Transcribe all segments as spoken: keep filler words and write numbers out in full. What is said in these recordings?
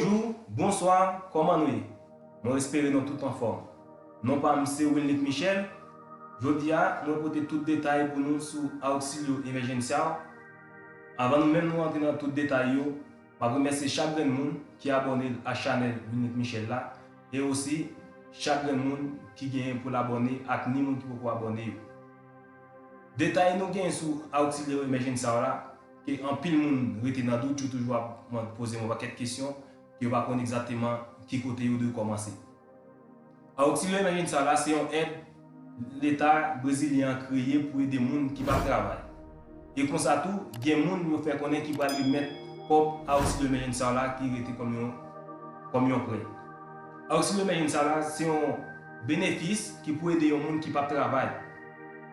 Bonjou, bonswa, kòman nou ye? Mwen espere nou tout anfòm. Non pa m se Wilnick Michel. Jodi a, mwen pote tout detay pou nou sou Auxilio Emergencial. Anvan nou menm nou antre nan tout detay yo, m ap remèsye chak grenn moun ki abòne a chanèl Wilnick Michel la, e osi chak grenn moun ki genyen pou l abòne ak ni moun ki poko abòne yo. Detay nou genyen sou Auxilio Emergencial la, ke anpil moun rete nan dout, yo toujou ap man-, poze m yon pakèt kesyon, ke yo pa konn egzakteman ki kote yo dwe kòmanse. Auxilio Emergencial la se yon èd Leta brezilyen an kreye pou ede moun ki p ap travay. E konsa tou, gen moun yo fè konnen ki pral remèt kòb Auxilio Emergencial la ki rete kòm yon, kòm yon prè. Auxilio Emergencial la se yon benefis ki pou ede yon moun ki p ap travay,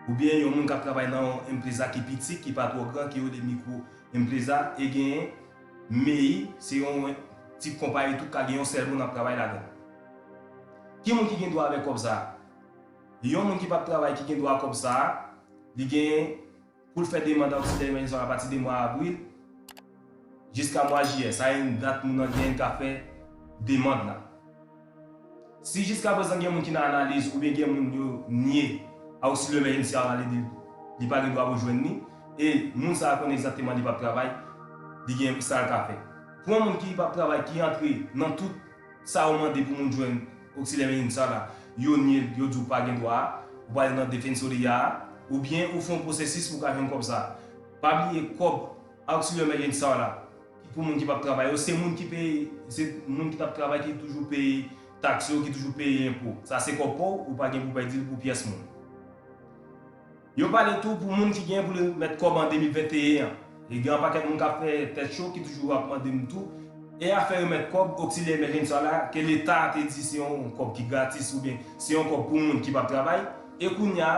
oubyen yon moun k ap travay nan yon empreza ki piti, ki pa twò gran, ki yo rele mikwo empreza, e genyen MEI, se yon tip konpayi tou k ka gen yon sèl moun ap travay ladan. Ki moun ki gen dwa avèk kòb sa a? Yon moun ki p ap travay ki gen dwa a kòb sa a, li genyen pou l fè demann Auxilio Emergencial la apati de mwa avril jiska mwa jiyè. Sa e dat moun nan genyen ka fè demann la. Si jiskaprezan gen moun ki nan analiz oubyen gen moun yo nye Auxilio Emergencial la, li di li pa gen dwa pou jwenn li, e moun sa a konnen egzakteman li p ap travay, li gen sa l ka fè. Pou yon moun ki p ap travay, ki antre nan tout sa yo mande pou moun jwenn Auxilio Emergencial la, yo nye l, yo di w pa gen dwa a, ou prale nan Defensoria a, oubyen ou fè yon pwosesis pou w ka jwenn kòb sa a. Pa bliye kòb Auxilio Emergencial la, ki pou moun ki p ap travay yo, se moun ki peye, se moun ki t ap travay ki toujou peye taks yo, ki toujou peye enpo. Sa se kòb pa w, ou pa gen pou pèdi l pou pyès moun. Yo pale tou pou moun ki gen pou remèt kòb an de mil venteyen an. E gen yon pakèt moun k ap fè tèt cho ki toujou ap mande m tou, e afè remèt kòb Auxilio Emergencial la, ke Leta te di se yon kòb ki gratis oubyen se yon kòb pou moun ki p ap travay. E kounye a,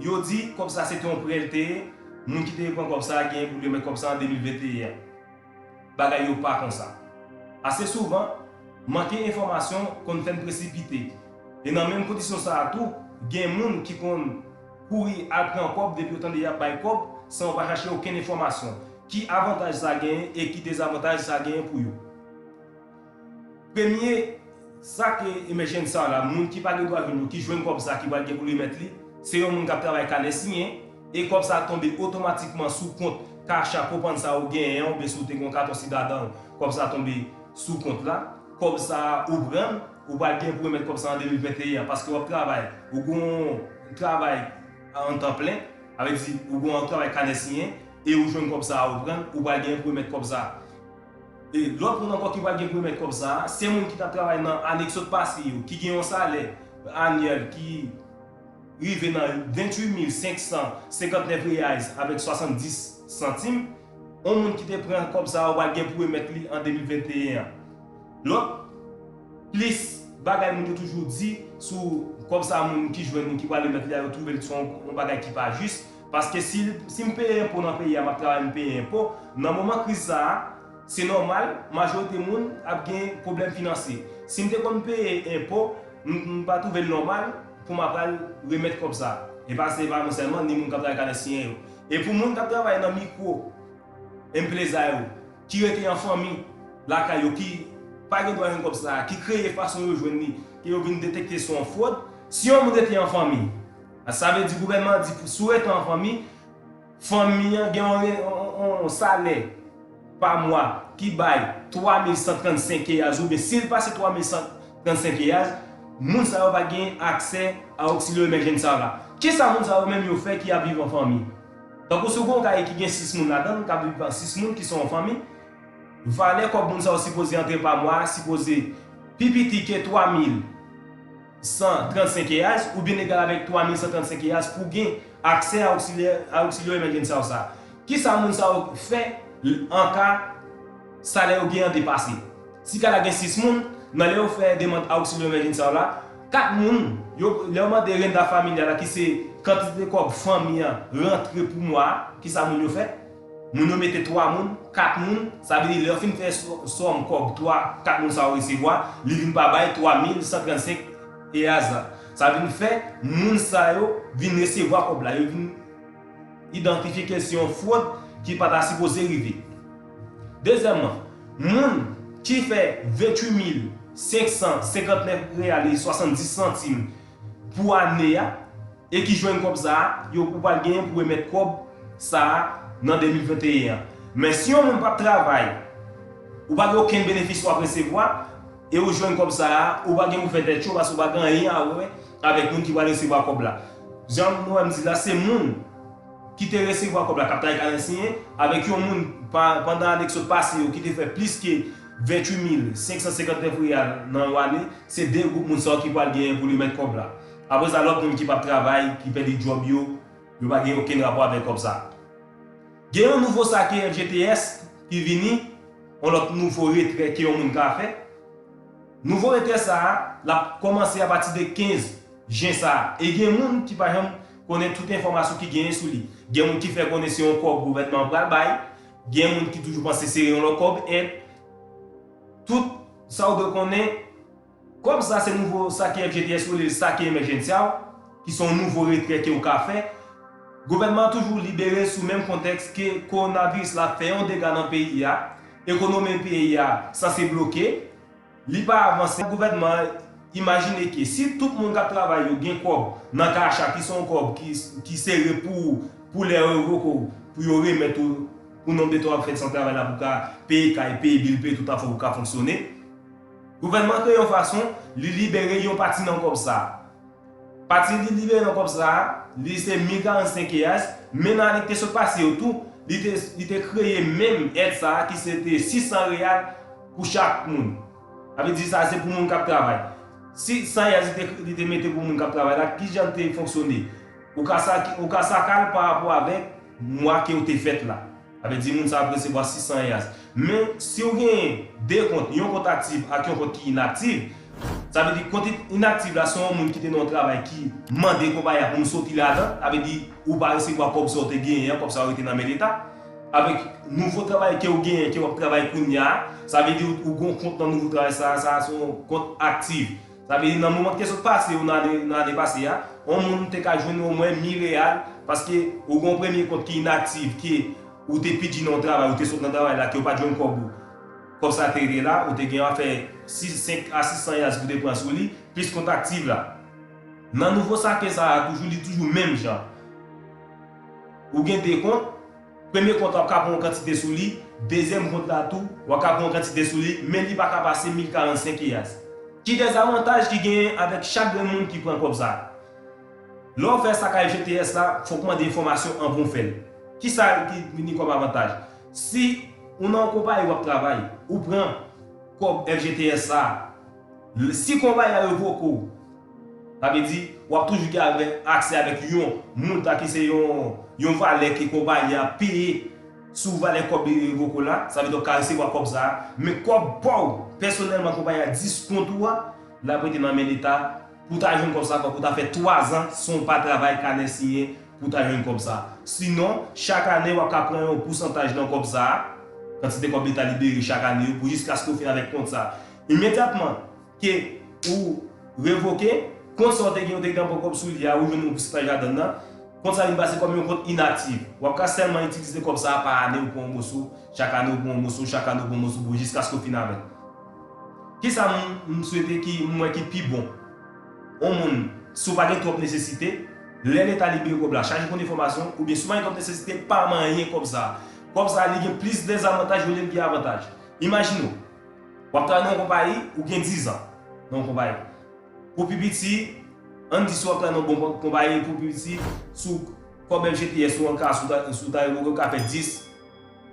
yo di kòb sa se te yon prè l te ye, moun ki te pran kòb sa a genyen pou l remèt kòb sa a an de mil venteyen an. Bagay yo pa konsa. Ase souvan, manke enfòmasyon konn fè n presipite. E nan menm kondisyon sa a tou, gen moun ki konn kouri al pran kòb depi yo tande y ap bay kòb san yo pa chache okenn enfòmasyon. Ki avantaj sa genyen e ki dezavantaj sa genyen pou yo? Premye, sa ke Emergencial la, moun ki pa gen dwa jwenn yo, ki jwenn kòb sa, ki pral gen pou remèt li, se yon moun k ap travay kanè siyen, e kòb sa tonbe otomatikman sou kont kacha kopann sa ou genyen an, oubyen si w te gen yon katon sida dan w, kòb sa tonbe sou kont la. Kòb sa ou pran, ou pral gen pou remèt kòb sa an de mil venteyen an, paske w ap travay, ou gen yon travay an tan plen, sa vle di, ou gen yon travay kanè siyen, e ou jwenn kòb sa ou pran, ou pral gen pou remèt kòb sa. E lòt moun ankò ki pral gen pou remèt kòb sa a, se moun ki t ap travay nan ane k sot pase yo, ki gen yon salè anyèl ki rive nan venntuit mil senk san senkantnèf reais avèk swasanndis santim. Yon moun ki te pran kòb sa a, ou pral gen pou remèt li an de mil venteyen an. Lòt plis bagay moun yo toujou di sou kòb sa a, moun ki jwenn li, ki pral remèt li a, yo twouve l se yon, yon bagay ki pa jis. Paske si, si m peye enpo nan peyi a, m ap travay, m peye enpo, nan moman kriz sa a, se nòmal, majorite moun ap gen pwoblèm finanse. Si m te konn peye enpo, m, m pa twouve l nòmal pou m ap al remèt kòb sa. E pa, se pa mwen sèlman, ni moun k ap travay kanè siyen yo. E pou moun k ap travay nan mikwo empreza yo, ki rete an fanmi lakay yo, ki pa gen dwa jwenn kòb sa, ki kreye fason yo jwenn li, ke yo vin detekte se yon fwòd, si yon moun rete an fanmi, sa vle di gouvènman an di pou, si w rete an fanmi, fanmi an gen yon, yon, yon, yon salè pa mwa ki bay twa mil san trannsenk reais, oubyen si l pase twa mil san trannsenk reais, moun sa yo pa gen aksè a Auxilio Emergencial la. Kisa moun sa yo menm yo fè ki ap viv an fanmi? Tankou si w gen yon kay ki gen sis moun ladan l, k ap viv ak sis moun ki se yon fanmi, valè kòb moun sa yo sipoze antre pa mwa a sipoze pi piti ke twa mil san trannsenk reais oubyen egal avèk twa mil san trannsenk reais pou w gen aksè a Auxilio, a Auxilio Emergencial sa. Kisa moun sa yo fè l-, an ka salè yo gen an depase? Si kay la gen sis moun, nan lè yo fè demann Auxilio Emergencial la, kat moun, yo, lè yo mande renda familiar la, ki se kantite kòb fanmi an rantre pou mwa a, kisa moun yo fè? Moun yo mete twa moun, kat moun, sa vle di lè yo fin fè sò-, sòm kòb twa, kat moun sa yo resevwa, li vin pa bay twa mil san trannsenk reais la. Sa vin fè moun sa yo vin resevwa kòb la, yo vin idantifye ke se yon fwòd ki pa ta sipoze rive. Dezyèmman, moun ki fè venntuit mil senk san senkantnèf reyal e swasanndis santim pou ane a, e ki jwenn kòb sa a, yo, ou pral genyen pou remèt kòb sa a nan de mil venteyen an. Men si yon moun p ap travay, ou pa gen okenn benefis w ap resevwa, e ou jwenn kòb sa a, ou pa gen pou fè tèt cho, paske ou pa gen anyen a wè avèk moun ki pral resevwa kòb la. Jan nou wè m di la, se moun ki te resevwa kòb la, k ap travay kanè siyen, avèk yon moun pa, pandan ane ki sot pase yo, ki te fè plis ke venntuit mil senk san senkantnèf reyal nan yon ane, se de gwoup moun sa yo ki pral genyen pou remèt kòb la. Apre sa, lòt moun ki p ap travay, ki pèdi djòb yo, yo pa gen okenn rapò avèk kòb sa a. Gen yon nouvo sake F G T S ki vini, yon lòt nouvo retrè ke yon moun ka fè. Nouvo retrè sa a, l ap kòmanse apati de kenz jen sa a. E gen moun ki pa janm konnen tout enfòmasyon ki genyen sou li. Gen moun ki fè konnen se yon kòb gouvènman an pral bay. Gen moun ki toujou panse se yon lòt kòb èd. Tout sa w dwe konnen, kòb sa se nouvo sake F G T S rele sake emergencial, ki se yon nouvo retrè ke w ka fè. Gouvènman an toujou libere sou menm kontèks ke kowonaviris la fè yon dega nan peyi a, ekonomi peyi a sanse bloke, li pa avanse. Gouvènman an imajine ke si tout moun k ap travay yo gen kòb nan cash a, ki se yon kòb ki, ki sere pou, pou lè yo revoke w, pou yo remèt ou, pou nonb de tan w ap fè san travay la, pou w ka peye kay, peye bil, peye tout afè w pou w ka fonksyone. Gouvènman an kreye yon fason, li libere yon pati nan kòb sa a. Pati li libere nan kòb sa a, li se mil karannsenk reyal, men nan ane ki te sot pase yo tou, li te, li te kreye menm èd sa a ki se te sis san reyal pou chak moun. Sa vle di sa se pou moun k ap travay. Sis san reyal li te, li te mete pou moun k ap travay la, kijan l te fonksyone? Ou ka sa, ou ka saka l pa rapò avèk mwa ke w te fèt la. Sa vle di moun sa ap resevwa sis san reyal. Men, si w genyen de kont, yon kont aktif ak yon kont ki inaktif, sa vle di kont inaktif la se yon moun ki te nan yon travay ki mande konpayi a pou m soti ladan, sa vle di ou pa resevwa kòb sa w te genyen an, kòb sa yo rete nan men Leta. Avèk nouvo travay ke w genyen, ke w ap travay kounye a, sa vle di ou, ou gen yon kont nan nouvo travay sa, sa se yon kont aktif. Sa vle di nan moman ki te sot pase yo nan ane, nan ane pase a, yon moun te ka jwenn omwen mil reyal, paske ou gen yon premye kont ki inaktif, ke ou te pèdi nan yon travay, ou te sot nan travay la, ke ou pa t jwenn kòb ou. Kòb sa te rete la, ou te gen afè sis, senk a sis san reyal pou te pran sou li, plis kont aktif la. Nan nouvo sake sa a, toujou, li toujou menm jan. Ou gen de kont, premye kont w ap ka pran yon kantite sou li, dezyèm kont la tou, w ap ka pran yon kantite sou li, men li pa ka pase mil karannsenk reyal. Ki dezavantaj ki genyen avèk chak grenn moun ki pran kòb sa a? Lè w fè sake F G T S la, fòk w mande enfòmasyon anvan w fè l. Kisa ki vini kòm avantaj? Si ou nan yon konpayi w ap travay, ou pran kòb F G T S sa a, si konpayi a revoke w, sa vle di w ap toujou gen avè-, aksè avèk yon multa ki se yon, yon valè ke konpayi a peye sou valè kòb li revoke w la, sa vle di w ka resevwa kòb sa a, men kòb pa w, pèsonèlman konpayi a diskonte w a, l ap rete nan men Leta. Pou w ta jwenn kòb sa, fòk ou ta fè twazan san w pa travay, kanè siyen, pou w ta jwenn kòb sa. Sinon, chak ane, w ap ka pran yon pousantaj nan kòb sa, kantite kòb Leta libere chak ane yo, pou jiskaske w fin avèk kont sa. Imedyatman ke ou revoke, kont sa w te gen, ou te gen pran kòb sou li a, ou jwenn yon pousantaj ladan l nan, kont sa vin pase kòm yon kont inaktif. W ap ka sèlman itilize kòb sa pa ane, ou pran yon moso, chak ane ou pran yon moso, chak ane ou pran yon moso, pou jiskaske w fin avè l. Kisa m, m swete ki, m wè ki pi bon? Yon moun, si w pa gen twòp nesesite, lè Leta libere kòb la, chache kont enfòmasyon, oubyen si w pa gen twòp nesesite, pa manyen kòb sa. Kòb sa, li gen plis dezavantaj olye l gen avantaj. Imajine w, w ap travay nan yon konpayi, ou gen dizan nan yon konpayi. Pou pi piti, ann di si w ap travay nan yon bon konpayi, pou pi piti, sou kòb F G T S ou an ka, sou ta, sou ta revoke, ou ka fè dis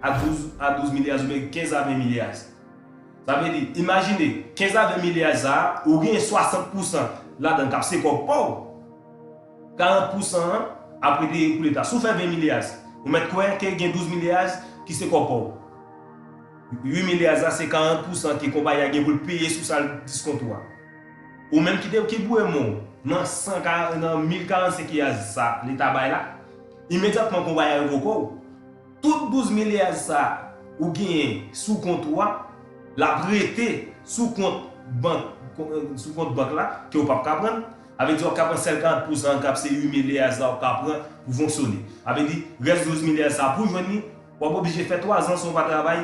a douz, a douz mil reyal oubyen kenz a ven mil reyal. Sa vle di, imajine, kenz a ven mil reyal sa a, ou gen swasant pousan ladan l k ap se kòb pa w. Karant pousan an ap rete pou Leta. Si w fè ven mil reyal, ou mèt kwè ke gen douz mil reyal ki se kòb pa w. Uit mil reyal la, se karant pousan ke konpayi a gen pou l peye sou sa l diskonte w a. Ou menm ki te, ki boure men w nan san ka, nan mil karannsenk reyal sa Leta bay la, imedyatman konpayi a revoke w, tout douz mil reyal sa ou genyen sou kont ou a, l ap rete sou kont bank, sou kont bank la, ke w p ap ka pran. Sa vle di w ap ka pran sèl karant pousan an k ap se uit mil reyal sa w ap ka pran pou fonksyone. Sa vle di, rès douz mil reyal sa pou w jwenn li, w ap oblije fè twazan san w pa travay,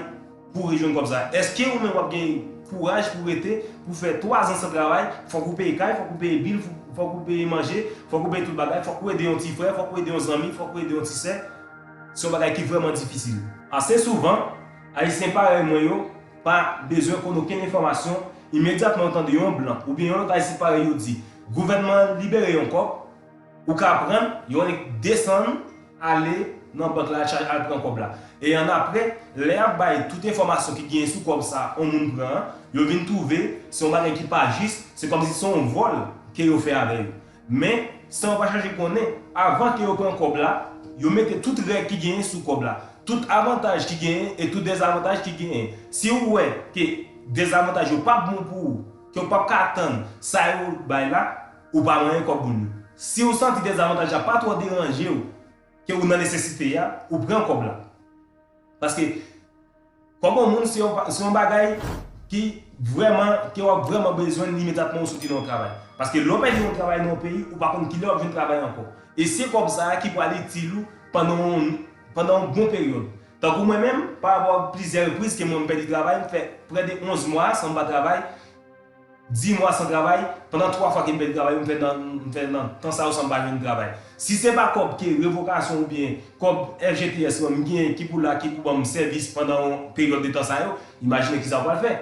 pou w rejwenn kòb sa? Èske ou menm w ap gen kouraj pou w rete, pou w fè twa zan san travay, fòk ou peye kay, fòk ou peye bil, fòk ou peye manje, fòk ou peye tout bagay, fòk ou ede yon ti frè, fòk ou ede yon zanmi, fòk ou ede yon ti sè? Se yon bagay ki vrèman difisil. Ase souvan, Ayisyen parèy mwen yo pa bezwen konn okenn enfòmasyon, imedyatman yo tande yon blan oubyen yon lòt Ayisyen parèy yo di, gouvènman an libere yon kòb, ou ka pran l, yo annik desann, ale nan bank la, al pran kòb la. E annapre, lè y ap bay tout enfòmasyon ki genyen sou kòb sa yon moun pran an, yo vin twouve se yon bagay ki pa jis, se kòmsi se yon vòl ke yo fè avè yo. Men, san yo pa chèche konnen, avan ke yo pran kòb la, yo mete tout règ ki genyen sou kòb la, tout avantaj ki genyen e tout dezavantaj ki genyen. Si w wè ke dezavantaj yo p ap bon pou ou, ke w p ap ka tann sa yo bay la, ou pa manyen kòb moun yo. Si w santi dezavantaj la pa twò deranje w, ke ou nan nesesite a, ou pran kòb la. Paske kòb yon moun se yon, se yon bagay ki vrèman, ke w ap vrèman bezwen l imedyatman ou soti nan yon travay. Paske lè w pèdi yon travay nan yon peyi, ou pa konn kilè w ap jwenn travay ankò. E se kòb sa a ki pral itil ou pandan yon, pandan yon bon peryòd. Tankou mwen menm, pa rapò a plizyè repriz ke mwen m pèdi travay, m fè prè de onz mwa san m pa travay, dis mwa san travay, pandan twa fwa ke m pèdi travay yo, m fè nan, m fè nan tan sa yo san m pa jwenn travay. Si se pa kòb ke revokasyon oubyen kòb F G T S lan m genyen ki pou la, ki pou ban m sèvis pandan yon peryòd de tan sa yo, imajine kisa w pral fè.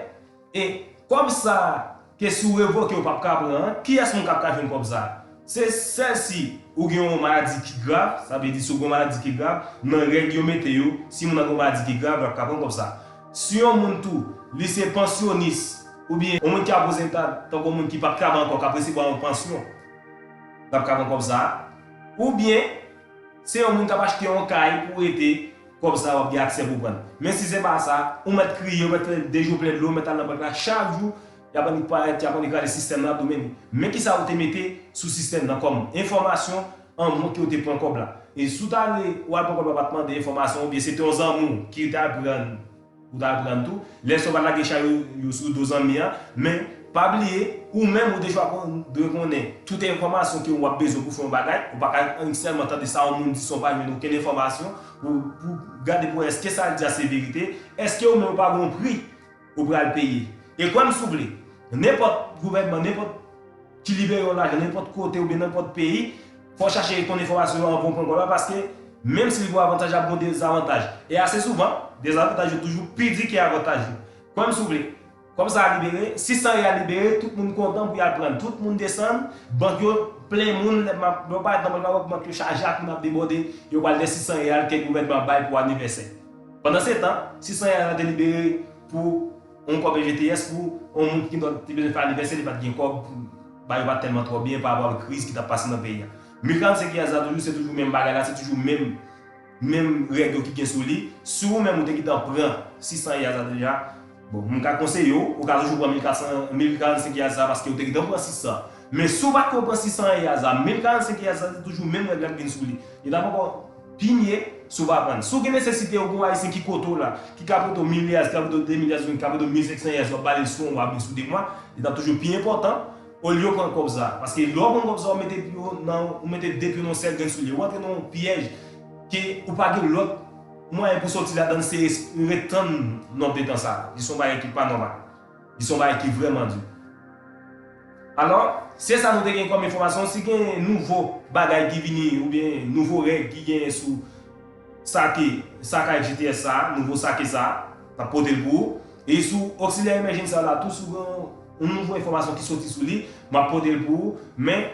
E kòb sa a ke si w revoke yo p ap ka pran an, kiyès moun k ap ka jwenn kòb sa a? Se sèl si ou gen yon maladi ki grav, sa vle di si w gen yon maladi ki grav, nan règ yo mete yo, si moun nan gen yon maladi ki grav, l ap ka pran kòb sa a. Si yon moun tou, li se pansyonis, oubyen yon moun ki apoze ta, tankou yon moun ki p ap travay ankò, k ap resevwa yon pansyon, l ap ka pran kòb sa a. Oubyen, se yon moun k ap achte yon kay pou rete, kòb sa a w ap gen aksè pou pran l. Men si se pa sa, ou mèt kriye, ou mèt fè de jou plè dlo, ou mèt al nan bank la chak jou, y ap annik parèt, y ap annik rale sistèm nan, ap domine. Men kisa ou te mete sou sistèm nan kòm enfòmasyon anvan ke w te pran kòb la? E si w t ale, w al pran kòb la, w pa t mande enfòmasyon, oubyen se te yon zanmi w ki te al pran, ou t al pran tou. Lè sa w pa t lage chay yo, yo sou do zanmi an, men pa bliye, ou menm ou dechwa kon-, dwe konnen tout enfòmasyon ke w ap bezwen pou fè yon bagay, ou pa ka annik sèlman tande sa yon moun di san w pa jwenn okenn enfòmasyon, pou, pou gade pou wè èske sa l di a se verite, èske ou menm ou pa gen yon pri ou pral peye. E kwè m si w vle, nenpòt gouvènman, nenpòt ki libere yon lajan, nenpòt kote oubyen nenpòt peyi, fò w chache konn enfòmasyon yo anvan w pran kòb la, paske menm si li gen avantaj, ap gen dezavantaj. E ase souvan, dezavantaj yo toujou pi di ke avantaj yo. Kwè m si w vle, kòb sa a libere, sis san reyal libere, tout moun kontan pou y al pran l. Tout moun desann, bank yo plen moun, lè m ap, lè w parèt nan bank la, w ap bank yo chaje ak moun ap debòde, yo pral dèyè sis san reyal ke gouvènman an bay pou anivèsè. Pandansetan, sis san reyal la te libere pou yon kòb F G T S pou yon moun ki te bezwen fè anivèsè, li pa t gen kòb, bagay yo pa t tèlman twò byen pa rapò ak kriz ki t ap pase nan peyi a. Mil karannsenk reyal la toujou, se toujou menm bagay la, se toujou menm, menm règ yo ki gen sou li. Si ou menm ou te gentan pran sis san reyal la deja, bon, m ka konseye w, ou ka toujou pran mil kat san, mil karannsenk reyal sa paske ou te gentan pran sis san. Men si w pa t ko pran sis san reyal sa, mil karannsenk reyal sa, se toujou menm règ la ki vin sou li. Li t ap ankò pi mye si w pa pran l. Si w gen nesesite, ou gen yon Ayisyen ki kote w la, ki ka prete w mil reyal, ki ka prete w de mil reyal, ki ka prete w mil senk san reyal, w ap ba li l sou yon mwa oubyen sou de mwa, li t ap toujou pi enpòtan, olye w pran kòb sa a. Paske lè w pran kòb sa a, ou mete pye w nan, ou mete de pye w nan yon sèl grenn soulye. Ou antre nan yon pyèj ke ou pa gen lòt mwayen pou sòti ladan l, se res-, ret tann nonb de tan sa a. Li se yon bagay ki pa nòmal. Li se yon bagay ki vrèman di. Alò, se sa nou te gen kòm enfòmasyon. Si gen nouvo bagay ki vini oubyen nouvo règ ki genyen sou sake, saka F G T S sa a, nouvo sake sa a, n ap pote l pou ou. E sou Auxiliaire Emergency la tou, si w gen yon nouvo enfòmasyon ki soti sou li, m ap pote l pou ou. Men,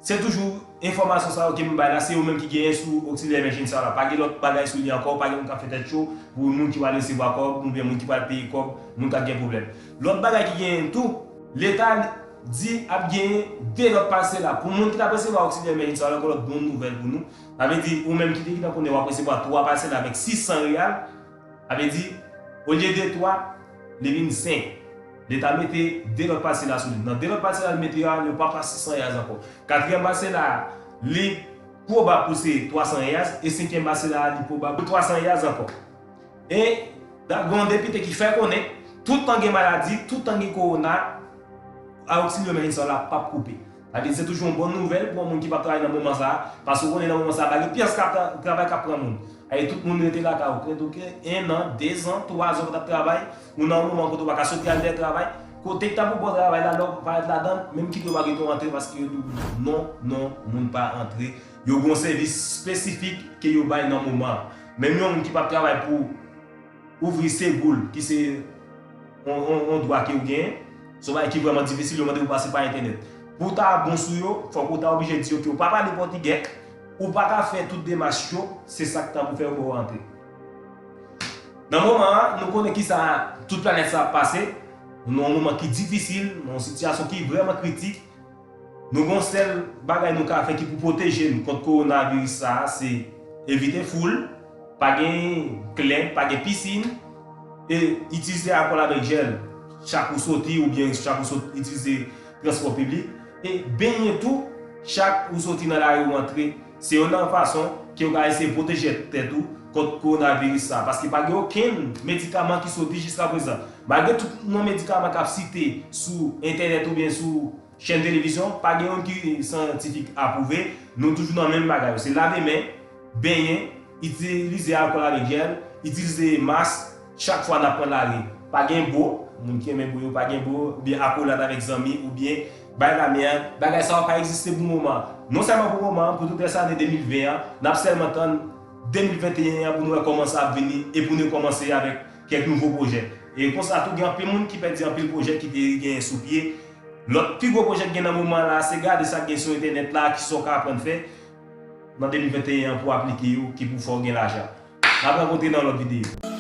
se toujou enfòmasyon sa yo ke m bay la, se yo menm ki genyen sou Auxiliaire Emergency la. Pa gen lòt bagay sou li ankò, pa gen moun k ap fè tèt cho pou moun ki pral resevwa kòb, oubyen moun ki pral peye kòb, moun k ap gen pwoblèm. Lòt bagay ki genyen tou, Leta di ap genyen de lòt pasela. Pou moun ki t ap resevwa Auxiliaire Emergency la, gen lòt bon nouvèl pou nou. Sa vle di, ou menm ki te gentan konnen w ap resevwa twa pasela avèk sis san reyal, sa vle di, olye de twa, li vin senk. Leta mete de lòt pasela sou li. Nan de lòt pasela li mete yo a, yo pa pa sis san reyal ankò. Katriyèm pasela a, li pwobab pou se twa san reyal, e senkyèm pasela a, li pwobab pou twa san reyal ankò. E gen yon depite ki fè konnen, toutan gen maladi, toutan gen kowona, Auxiliaire Emergency la p ap koupe. Sa vle di se toujou yon bon nouvèl pou yon moun ki p ap travay nan moman sa a, paske ou konnen nan moman sa a, pa gen pyès k ap tra-, travay k ap pran moun. Ay, tout moun rete lakay ou, krèd ou ke en an, de zan, twa zan w t ap travay, ou nan yon moman kote w pa ka soti al fè travay, kote k ta pou ba w travay la, lè w parèt ladan, menm kite w pa gen yon antre paske yo di w non, non, moun pa antre. Yo gen yon sèvis espesifik ke yo bay nan moman an. Menm yon moun ki p ap travay pou ouvri Segoul, ki se yon, yon, yon dwa ke ou genyen, se yon bagay ki vrèman difisil, yo mande pou pase pa entènèt. Pou w ta bon sou yo, fòk ou ta oblije di yo ke ou pa pale pòtigè, ou pa ka fè tout demach yo, se sa k ta pou fè yo ba w antre. Nan moman an, nou konnen kisa tout planèt sa ap pase, nou nan yon moman ki difisil, nan yon sitiyasyon ki vrèman kritik, nou gen yon sèl bagay nou ka fè ki pou pwoteje nou kont kowonaviris sa a, se evite foul, pa gen klèb, pa gen pisin, e itilize alkòl avèk jèl chak ou soti oubyen chak ou sot, itilize transpò piblik, e benyen tou chak ou soti nan lari ou antre. Se youn nan fason ke ou ka eseye pwoteje tèt ou kont kowonaviris sa a, paske pa gen okenn medikaman ki soti jiskaprezan. Malgre tout non medikaman k ap site sou entènèt oubyen sou chèn televizyon, pa gen youn ki syantifik apwouve. Nou toujou nan menm bagay yo. Se lave men, benyen, itilize alkòl avèk jèl, itilize mas chak fwa n ap pran lari. Pa gen bo, moun ki renmen bo yo, pa gen bo, oubyen akolad avèk zanmi, oubyen bay lamen an. Bagay sa yo pa egziste pou moman an. Non sèlman pou moman an, pou tout rès ane de mil ven an, n ap sèlman tann de mil venteyen an pou nou wè kòman sa ap vini e pou nou kòmanse avèk kèk nouvo pwojè. E konsa tou, gen anpil moun ki pèdi anpil pwojè ki te genyen sou pye. Lòt pi gwo pwojè ki gen nan moman an la, se gade sa k gen sou entènèt la, kisa w ka aprann fè nan de mil venteyen an pou aplike yo, ki pou fè w gen lajan. N ap rankontre nan lòt videyo.